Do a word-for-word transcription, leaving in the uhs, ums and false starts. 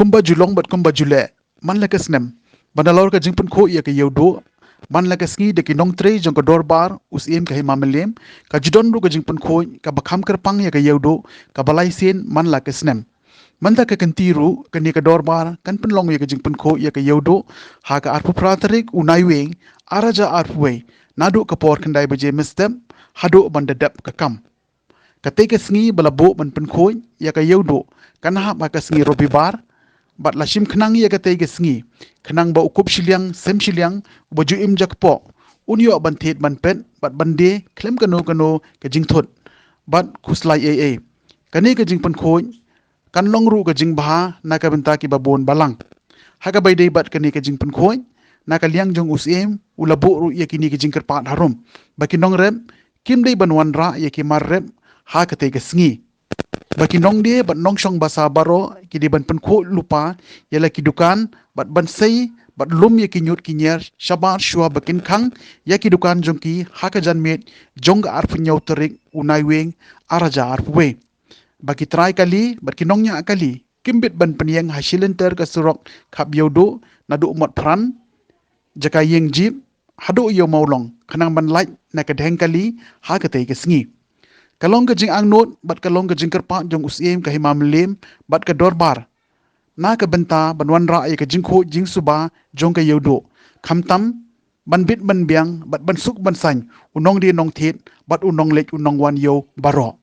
Kumba ju long bad kumba ju leh man la ka snem, ba nalor ka jingpynkhuid ïa ka Ïewduh man la ka sngi da ki nongtrei jong ka dorbar u Syiem ka Hima Mylliem, ka ju don ruh ka jingpynkhuid kaba kham kyrpang ïa ka Ïewduh kaba lai sien man la ka snem. Mynta ka kynti ruh kane ka dorbar kan pynlong ïa ka jingpynkhuid ïa ka Ïewduh ha ka arphew phra tarik u Naiwieng ar hajar arphew wei, naduh ka por khyndai baje mynstep haduh ban da dep ka kam. Katei ka sngi ba la buh ban pynkhuid ïa ka Ïewduh kan hap ha ka sngi Robibar, bad la shim khnang ïa katei ka sngi khnang ba u kup shiliang sem shiliang uba ju im jakpoh un ïoh ban thied ban peit bad ban die khlem kano kano ka jingthut bad khuslai ei ei. Kane ka jingpynkhuid kan long ruh ka jingbha na ka bynta kiba bun balang. Ha kaba ïadei bad kane ka jingpynkhuid, na ka liang jong u Syiem u la buh ruh ïa kine ki jingkyrpad harum ba ki nongrep kim dei ban wanrah ïa ki mar rep ha katei ka sngi, ba ki nongdie bad nongshong basa baroh ki dei ban pynkhuid lypa ïa la ki dukan bad ban sei bad lum ïa ki ñiut ki ñier shabar shuwa ba kin khang ïa ki dukan jong ki ha ka janmiet jong ka arphew hynñiew tarik u Naiwieng ar hajar arphew wei. Ba ki trai kali bad ki nongñiah kali kim bit ban pynïeng ha shi lynter ka surok khap Ïewduh naduh Motphran, jaka ïeng jeep, haduh Ïew Mawlong khnang ban lait na ka dheng kali ha katei ka sngi. Ka long ka jingangnud bad ka long ka jingkyrpad jong u Syiem ka Hima Mylliem bad ka dorbar na ka bynta ban wanrah ïa ka jingkhuid jingsuba jong ka Ïewduh, khamtam ban bit ban biang bad ban suk ban saiñ u nongdie nongthied bad u nongleit u nongwan ïew baroh.